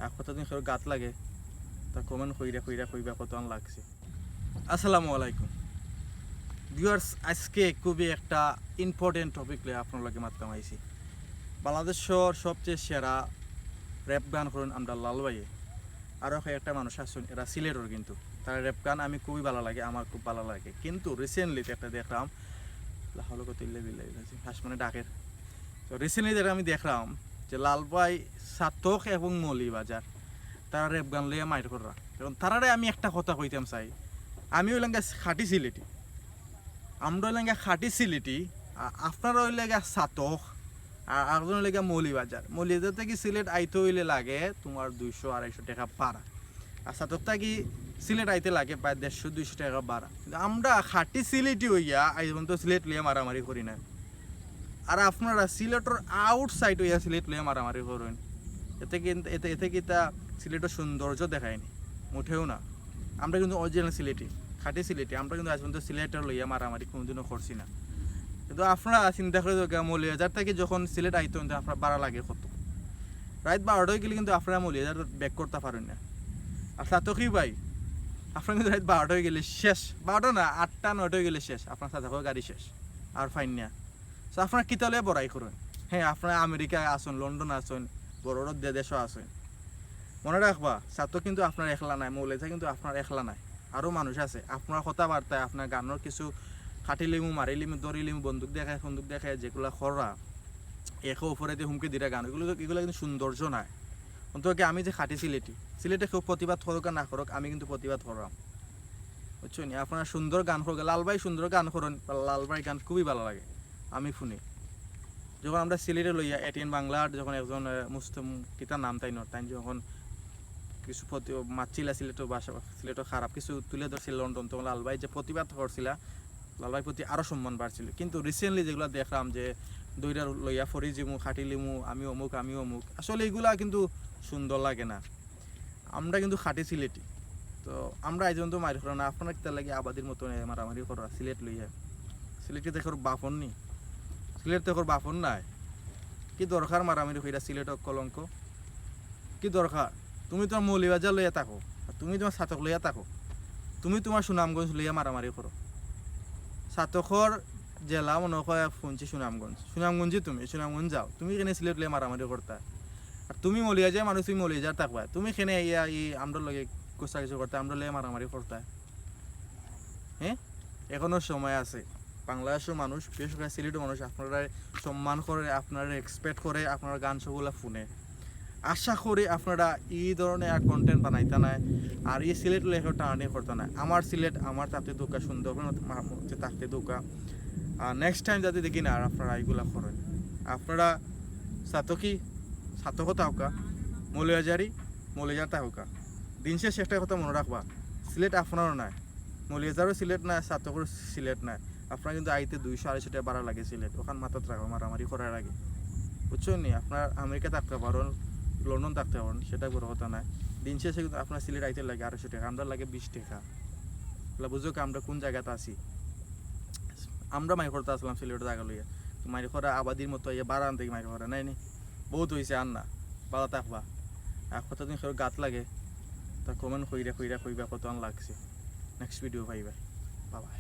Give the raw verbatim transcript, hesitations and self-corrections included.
আর কতদিন কেউ গাত লাগে, তা কমেন্ট কইরা কইরা কইবা কতখান লাগছে। আসসালামু আলাইকুম ভিউয়ার্স, আজকে খুবই একটা ইম্পর্টেন্ট টপিক লইয়া আপনার লগে মাততাম আইছি। বাংলাদেশর সবচেয়ে সেরা র‍্যাপ গান করইন আমরার লাল ভাইয়ে। আরও কয়েকটা মানুষ আছইন, এরা সিলেটর, কিন্তু তারার র‍্যাপ গান আমি খুবই ভালা লাগে, আমার খুব ভালা লাগে। কিন্তু রিসেন্টলি একটা দেখলাম, লা হাওলা কুওয়াতা ইল্লা বিল্লাহ, হাসমানে ডাকের। তো রিসেন্টলি যেটা আমি দেখলাম যে লাল ভাই ছাতক এবং মৌলভীবাজার, তারা র‍্যাপ গান লইয়া মাইর কররা। এখন তারারে আমি একটা কথা কইতাম চাই, আমি অইলাম গিয়া খাঁটি সিলেটি, আমরা অইলাম গিয়া খাঁটি সিলেটি, আ-, আপনারা অইলা গিয়া ছাতক, আর আরেকজন অইলা গিয়া মৌলভীবাজার। মৌলভীবাজার থাকি সিলেট আইতে অইলে লাগে তুমার দুইশো আড়াইশো টেকা ভাড়া, আর ছাতক থাকি সিলেট আইতে লাগে প্রায় দেড়শো দুইশো টেকা ভাড়া। কিন্তু আমরা খাঁটি সিলেটি অইয়া আইজ পর্যন্ত সিলেট লইয়া মারামারি করি না। আর আপনারা সিলেটর আউটসাইড অইয়া সিলেট লইয়া মারামারি করইন। এতে কিন-, এতে, এতে কিতা সিলেটর সৌন্দর্য দেখায়নি? মোটেও না। আমরা কিন্তু অরিজিনাল সিলেটি, খাঁটি সিলেটি। আমরা কিন্তু আইজ পর্যন্ত সিলেটর লইয়া মারামারি কোনোদিনও করছি না। কিন্তু আপনারা চিন্তা করি দেখউক্কা, মৌলভীবাজার থাকি যখন সিলেট আইতে অইন, আপনারার ভাড়া লাগে কত? রাইত বারোটা অইগেলে কিন্তু আপনারা মৌলভীবাজার ব্যাক করতা পারইন না। আর ছাতকি ভাই, আপনারা কিন্তু রাইত বারোটা অইগেলে শেষ, বারোটা না, আটটা নয়টা অইগেলে শেষ, আপনারা ছাতকর গাড়ি শেষ, আর পাইন না। So আপনারা কিতা লইয়া বড়াই করইন? হ্যাঁ, আপনারা আমেরিকা আছইন, লন্ডন আছইন, বড় বড় দে-, দেশও আছইন। মনো রাখবা, ছাতক কিন্তু আপনার একলা নায়, মৌলভীবাজার কিন্তু আপনার একলা নায়, আরও মানুষ আছে। আপনার কথাবার্তায়, আপনার গানর কিছু খাটি লিমু, মারি লিমু, ধরি লিমু, বন্দুক দেখায়, বন্দুক দেখায়, যেগুলা কররা, একে অপরেদি হুমকি দিরা গান, এগুলা, এগুলা কিন্তু সৌন্দর্য নায়। অন্তত কি আমি যে খাঁটি সিলেটি, সিলেটে কেউ প্রতিবাদ করউক আর না করউক, আমি কিন্তু প্রতিবাদ কররাম। বুঝছো নি? আপনারা সুন্দর গান করউক্কা, লাল ভাই সুন্দর গান করইন, লাল ভাই গান খুবই ভালা লাগে, আমি হুনি। যখন আমরা সিলেটে লইয়া এটিএন বাংলার যখন একজন, আহ, মুস্তম-, কিতা নাম তাইন, তাইন যখন কিছু প্রতি-, মাতছিলা সিলেটর ভাষা, সিলেটর খারাপ কিছু তুলে ধরছিল লন্ডন, তখন লাল ভাই যে প্রতিবাদ করছিলা, লাল ভাইর প্রতি আরও সম্মান বাড়ছিল। কিন্তু রিসেন্টলি যেগুলা দেখলাম যে দইরা লইয়া ফরি জিমু, খাটি লিমু, আমি অমুক, আমি অমুক, আসলে এগুলা কিন্তু সুন্দর লাগে না। আমরা কিন্তু খাঁটি সিলেটি। তো আমরা আইজ পর্যন্ত মাইর কররা না, আপনারা কিতার লাগি আবাদির মতো মারামারি কররা সিলেট লইয়া? সিলেট কিতা কেউর বাপর নি? সিলেট তো কেউর বাপর নায়। কি দরকার মারামারি কইরা সিলেটর কলঙ্ক? কি দরকার? তুমি তুমার মৌলভীবাজার লইয়া থাকো, আর তুমি তুমার ছাতক লইয়া থাকো, তুমি তুমার সুনামগঞ্জ লইয়া মারামারি করো। ছাতকর জেলা মনো কয় ফুনছি সুনামগঞ্জ, সুনামগঞ্জি তুমি, সুনামগঞ্জ যাও, তুমি কেনে সিলেট লইয়া মারামারি করতা? আর তুমি মৌলভীবাজার মানুষ, তুমি মৌলভীবাজার থাকবা, তুমি কেনে ইয়া ই আমরার লগে কুস্তা কিছু করতা, আমরার লগে মারামারি করতা? হ্যাঁ, এখনো সময় আছে। বাংলাদেশর মানুষ, বিশেষ করি সিলেটর মানুষ আপনারারে সম্মান করে, আপনারারে রেসপেক্ট করে, আপনারার গান সবগুলা হুনে। আশা করি আপনারা ই ধরনের আর কন্টেন্ট বানাইতা নায়, আর ই সিলেট লইয়া কেউ টানাটানি করতা নায়। আমার সিলেট আমার থাকতে দেউক্কা, সুন্দর করে মা-, মা-, থাকতে দেউক্কা। আর নেক্সট টাইম যাতে দেখি না আর আপনারা ইগুলা করইন। আপনারা ছাতকি, ছাতকো থাকউক্কা, মৌলভীবাজারি, মৌলভীবাজার থাকউক্কা। দিন শেষে একটা কথা মনো রাখবা, সিলেট আপনারও নায়, মৌলভীবাজারও সিলেট নায়, ছাতকর সিলেট নায়। আপনারা কিন্তু আইতে দুইশো আড়াইশো টেকা ভাড়া লাগে সিলেট, অখান মাথাত রাখবা মারামারি করার আগে, বুঝছো নি? আপনারা আমেরিকা থাকতা পারইন, লন্ডন থাকতা পারইন, সেটা বড় কথা নায়। দিন শেষে কিন্তু আপনার সিলেট আইতে লাগে আড়াইশো টেকা, আমরার লাগে বিশ টেকা। তাইলে বুঝউক্কা আমরা কুন জাগাত আছি। আমরা মাইর করতা আছলাম সিলেটর জাগা লইয়া, তো মাইর করা আবাদির মতো ইয়া বারান থাকি মাইর করা নায় নি? বউত অইছে, আর না, ভালা থাকবা। আর কতদিন কেউর গাত লাগে, তা কমেন্ট কইরা কইরা কইবা কতখান লাগছে। নেক্সট ভিডিও পাইবা, বাই বাই।